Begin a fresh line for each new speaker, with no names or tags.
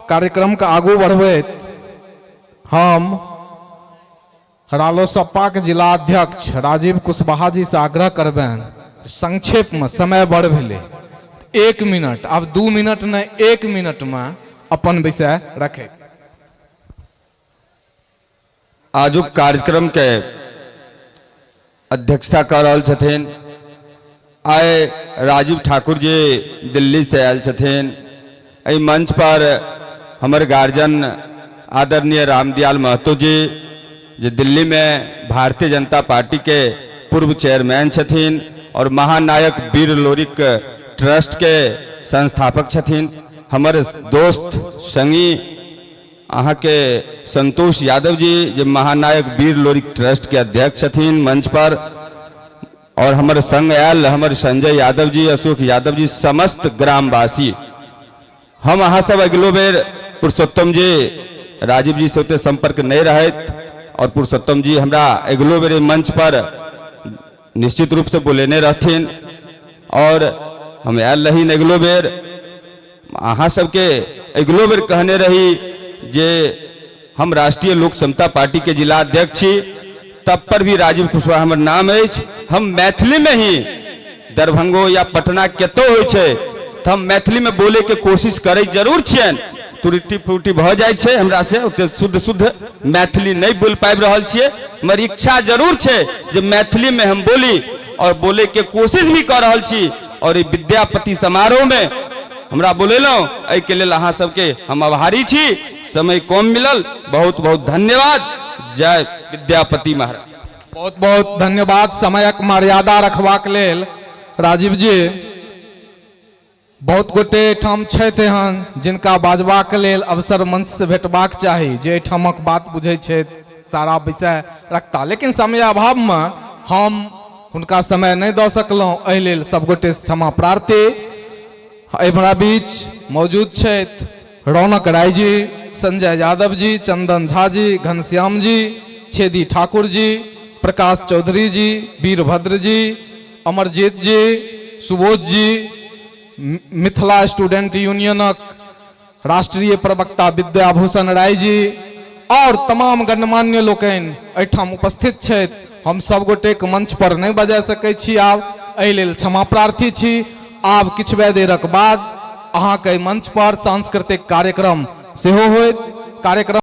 कार्यक्रमके आगू बढ़बैत हम रालोसपाक जिलाध्यक्ष राजीव कुशवाहा जी से आग्रह करबनि संक्षेपमे, समय बड़ भेलै, 1 मिनट, आब 2 मिनट नहि, 1 मिनटमे अपन विषय रखै।
आजुक कार्यक्रम के अध्यक्षता कर रहल छथिन आइ राजीव ठाकुर जी, दिल्ली से आयल छथिन। एहि मंच पर हमर गार्जियन आदरणीय रामदयाल महतो जी, जे दिल्ली में भारतीय जनता पार्टी के पूर्व चेयरमैन छथिन और महानायक वीर लोरिक ट्रस्ट के संस्थापक छथिन। हमर दोस्त संगी अहाँके संतोष यादव जी, जे महानायक वीर लोरिक ट्रस्ट के अध्यक्ष छथिन मंच पर, और हमर संग आयल हमर संजय यादव जी, अशोक यादव जी, समस्त ग्रामवासी। हम अहाँ सब अगिलो बेर पुरुषोत्तम जी, राजीव जी से ओते संपर्क नहीं रहत और पुरुषोत्तम जी हमरा अगिलो बेर मंच पर निश्चित रूप से बोलेने रहथिन और हम आयल रही। अगिलो बेर अहाँ सबके अगिलो बेर कहने रही जे हम राष्ट्रीय लोक समता पार्टी के जिला अध्यक्ष छी, तब पर भी राजीव कुशवाहा हमर नाम अछि। हम मैथिली में ही दरभंगो या पटना कतौ होइ छै तऽ हम मैथिली में बोले के कोशिश करै जरूर छियनि। त्रुटि फ्रुटि भऽ जाइ छै हमरा से, ओते शुद्ध शुद्ध मैथिली नहि बोल पाबि रहल छियै, मगर इच्छा जरूर छै जे मैथिली में हम बोली और बोले के कोशिश भी कऽ रहल छी। और ई विद्यापति समारोह में हमरा बोलेलहुँ, एहिके लेल अहाँ सबके हम आभारी छी। समय कम मिलल, बहुत बहुत धन्यवाद। जय विद्यापति महाराज।
बहुत बहुत धन्यवाद समयक मर्यादा रखबाक लेल राजीव जी। बहुत गोटे एहिठाम छथि एहन जिनका बाजबाक लेल अवसर मंच से भेटबाक चाही, जे एहिठामक बात बुझै छथि, सारा विषय रखता, लेकिन समय अभावमे हम हुनका समय नहि दऽ सकलहुँ, एहि लेल सब गोटे क्षमा प्रार्थी। एहि बीच मौजूद छथि रौनक राय जी, संजय यादव जी, चंदन झा जी, घनश्याम जी, छेदी ठाकुर जी, प्रकाश चौधरी जी, वीरभद्र जी, अमरजीत जी, सुबोध जी, मिथिला स्टूडेंट यूनियनक राष्ट्रीय प्रवक्ता विद्याभूषण राय जी और तमाम गणमान्य लोकनि एहिठाम उपस्थित छथि। हम सब गोटेके मंच पर नहि बजा सकै छी आब, एहि लेल क्षमा प्रार्थी छी। आब किछु देरक बाद अहाँके मंच पर सांस्कृतिक कार्यक्रम सेहो होयत। कार्यक्रम